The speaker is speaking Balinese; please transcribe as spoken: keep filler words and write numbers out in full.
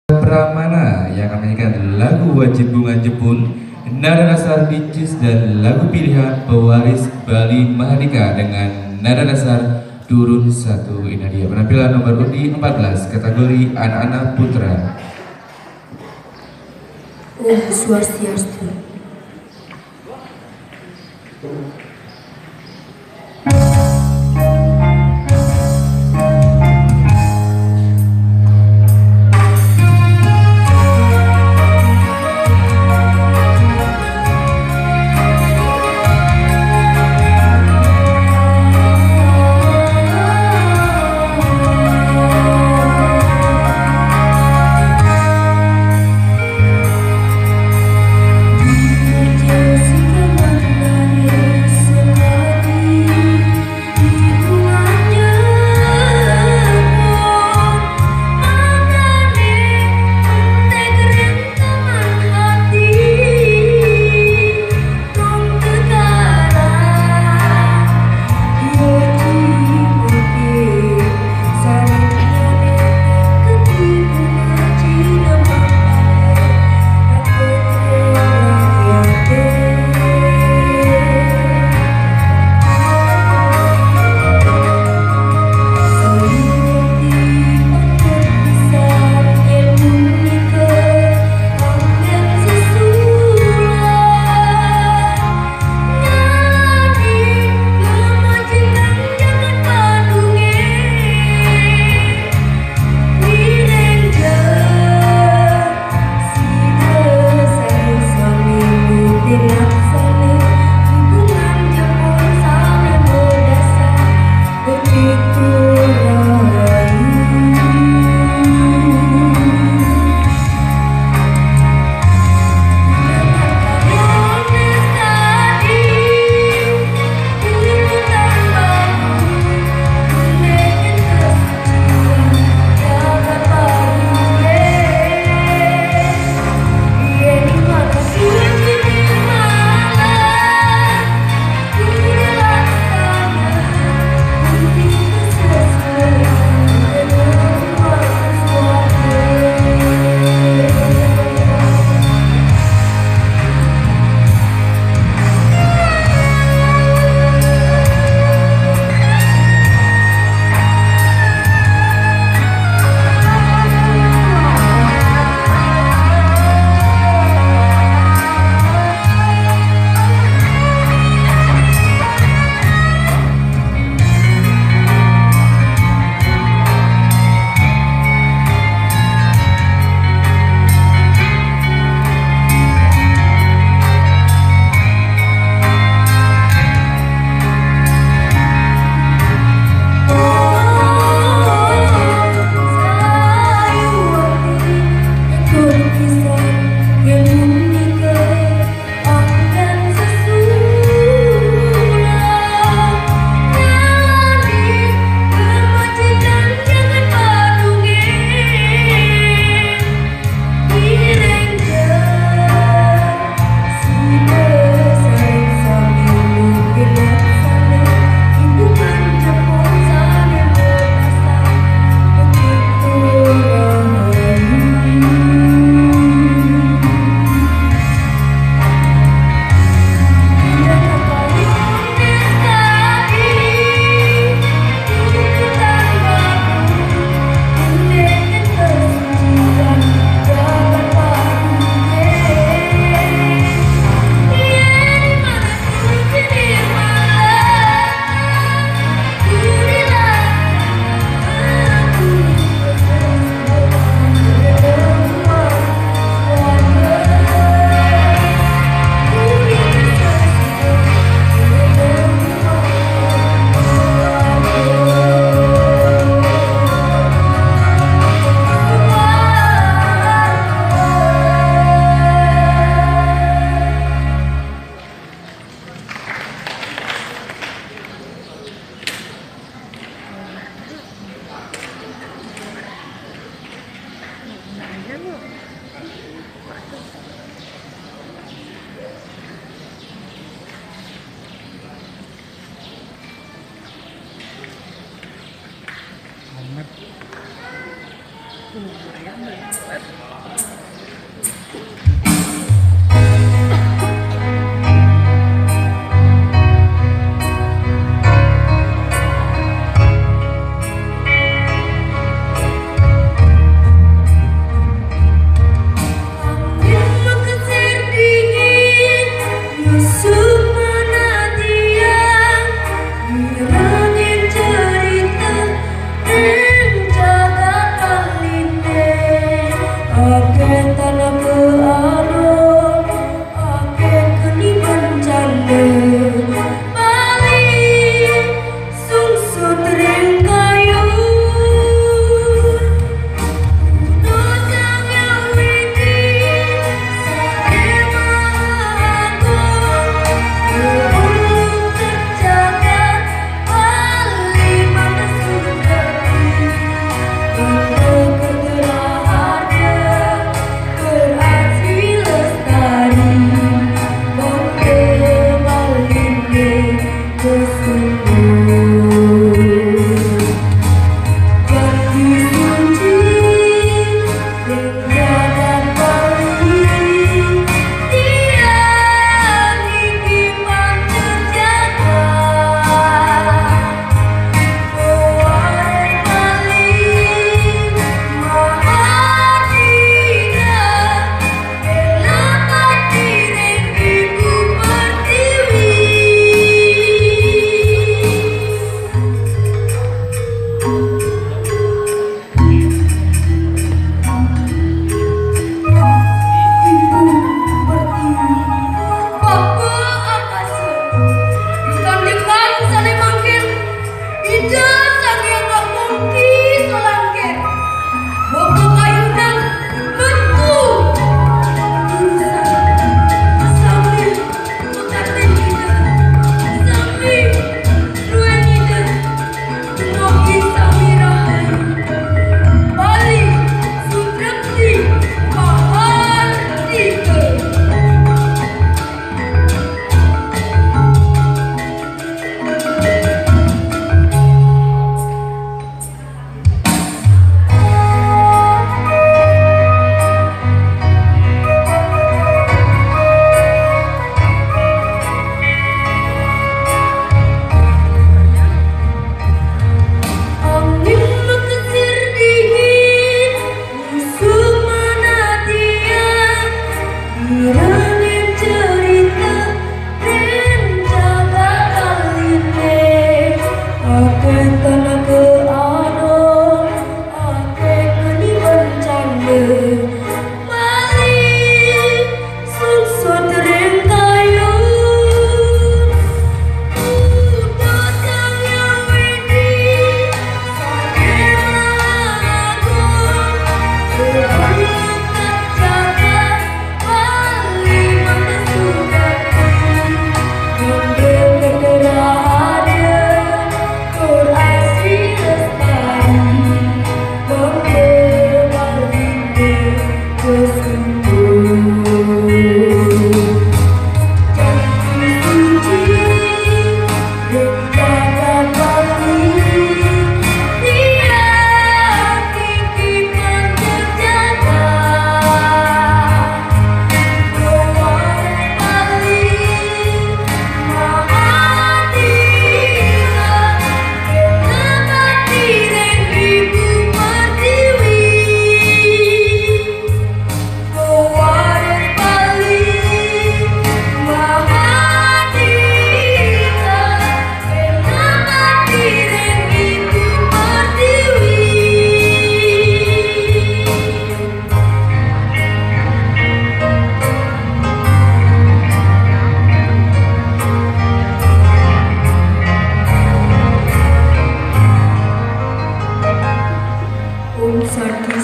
Pramana yang akan menyanyikan lagu Wajib Bungan Jepun, nada dasar Dicis, dan lagu pilihan Pewaris Bali Mahardika dengan nada dasar Turun Satu. Ini dia penampilan nomor undi empat belas, kategori anak-anak putra. Om Swastiastu. Akeh tanah keadon, akeh keni bencana. Bali sungsut ring kayu. Dosa nyawiti, sakit maha agung, berulung terjaga. Bali mata sudah, bangga keterahada, berasih lestari, bangga Bali. Ibu Pertiwi, Bapa Angkasa, dikantikan sane mangkin Ida Sang Hyang Agung Ki Salangkir, Bapa Kayunan, Metu Jurusan, sami mekaten Ida, sami druen Ida. Dumugi sami rahayu. Bali, Sutrekti, Mahardika. Angin makesir dingin, nyusup manah tiang, ngiringin cerita ring jagat Baliné. Akeh tanah keadon, akeh keni bencana. Bali sungsut ring kayu. Utus Sang Hyang Widi, Sang Hyang Agung, berhutang jagat Bali mata sugati. Mangda keterahada, tur asri lestari. Mangda Bali Om Santi.